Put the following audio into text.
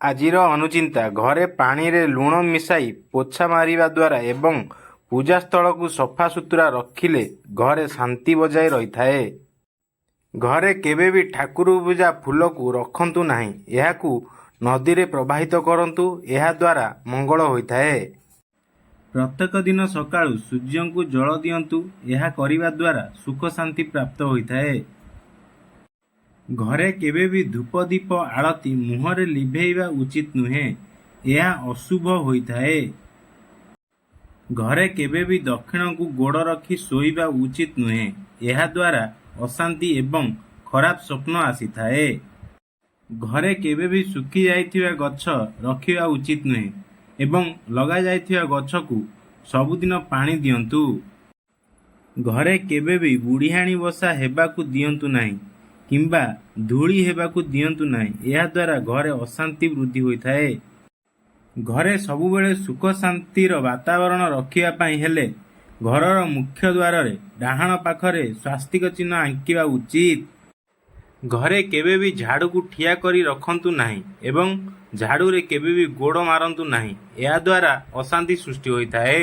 ଆଜିର ଅନୁଚିନ୍ତା, ଘରେ ପାଣିରେ ଲୁଣ ମିଶାଇ ପୋଛା ମାରିବା ଦ୍ୱାରା ଏବଂ ପୂଜାସ୍ଥଳକୁ ସଫା ସୁତୁରା ରଖିଲେ ଘରେ ଶାନ୍ତି ବଜାୟ ରହିଥାଏ। ଘରେ କେବେ ବି ଠାକୁର ପୂଜା ଫୁଲକୁ ରଖନ୍ତୁ ନାହିଁ। ଏହାକୁ ନଦୀରେ ପ୍ରବାହିତ କରନ୍ତୁ। ଏହା ଦ୍ୱାରା ମଙ୍ଗଳ ହୋଇଥାଏ। ପ୍ରତ୍ୟେକ ଦିନ ସକାଳୁ ସୂର୍ଯ୍ୟଙ୍କୁ ଜଳ ଦିଅନ୍ତୁ। ଏହା କରିବା ଦ୍ୱାରା ସୁଖ ଶାନ୍ତି ପ୍ରାପ୍ତ ହୋଇଥାଏ। ଘରେ କେବେ ବି ଧୂପ, ଦୀପ, ଆଳତି ମୁହଁରେ ଲିଭେଇବା ଉଚିତ ନୁହେଁ। ଏହା ଅଶୁଭ ହୋଇଥାଏ। ଘରେ କେବେ ବି ଦକ୍ଷିଣକୁ ଗୋଡ଼ ରଖି ଶୋଇବା ଉଚିତ ନୁହେଁ। ଏହା ଦ୍ୱାରା ଅଶାନ୍ତି ଏବଂ ଖରାପ ସ୍ୱପ୍ନ ଆସିଥାଏ। ଘରେ କେବେ ବି ଶୁଖିଯାଇଥିବା ଗଛ ରଖିବା ଉଚିତ ନୁହେଁ ଏବଂ ଲଗାଯାଇଥିବା ଗଛକୁ ସବୁଦିନ ପାଣି ଦିଅନ୍ତୁ। ଘରେ କେବେ ବି ବୁଢିଆଣୀ ବସା ହେବାକୁ ଦିଅନ୍ତୁ ନାହିଁ କିମ୍ବା ଧୂଳି ହେବାକୁ ଦିଅନ୍ତୁ ନାହିଁ। ଏହା ଦ୍ୱାରା ଘରେ ଅଶାନ୍ତି ବୃଦ୍ଧି ହୋଇଥାଏ। ଘରେ ସବୁବେଳେ ସୁଖ ଶାନ୍ତିର ବାତାବରଣ ରଖିବା ପାଇଁ ହେଲେ ଘରର ମୁଖ୍ୟ ଦ୍ୱାରରେ ଡାହାଣ ପାଖରେ ସ୍ୱସ୍ତିକ ଚିହ୍ନ ଆଙ୍କିବା ଉଚିତ। ଘରେ କେବେ ବି ଝାଡୁକୁ ଠିଆ କରି ରଖନ୍ତୁ ନାହିଁ ଏବଂ ଝାଡୁରେ କେବେ ବି ଗୋଡ଼ ମାରନ୍ତୁ ନାହିଁ। ଏହା ଦ୍ୱାରା ଅଶାନ୍ତି ସୃଷ୍ଟି ହୋଇଥାଏ।